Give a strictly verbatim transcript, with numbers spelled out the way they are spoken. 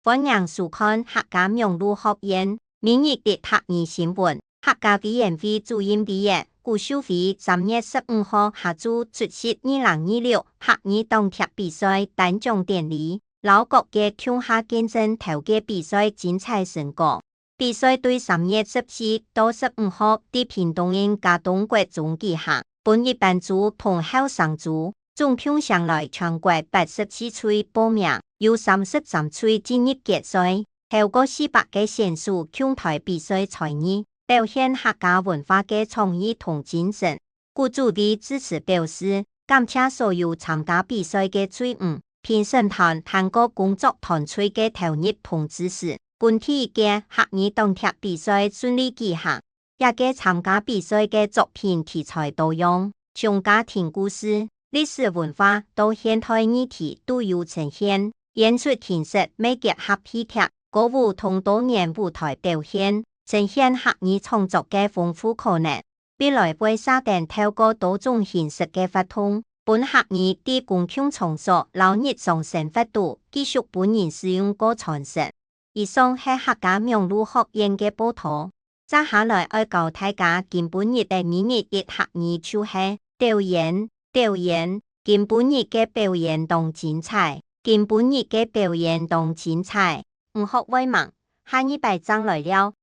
歡迎收看客家網路學院每日一客語新聞。客家委員會主任委員古秀妃三月十五號下晝出席二零二六客語當刻比賽頒獎典禮，摎各界共下見證頭屆比賽精彩成果。比賽對三月十四到十五號在屏東縣佳冬國中舉行，分一般組同後生組，總共省來全國八十四隊報名，有三十三隊進入決賽。 超過四百个選手共同比賽才藝，表現客家文化个創意同精神。古主理致詞表示，感謝所有參加比賽个隊伍、評審團還過工作團隊个投入同支持，分第一屆客語當刻比賽順利舉行。 這屆參加比賽个作品題材多樣，從家庭故事、歷史文化到現代議題都有呈現，演出形式乜結合戲劇、歌舞同多元舞台表現，呈現客語創作个豐富可能。未來會續等透過多種形式个活動，分客語在公共場所摎日常生活肚繼續分人使用過傳承。以上係客家網路學院个報導。 接下來愛教大家今晡日个每日一客語就係表演，表演。今晡日个表演當精彩，今晡日个表演當精彩。毋學會吂？下二擺正來尞。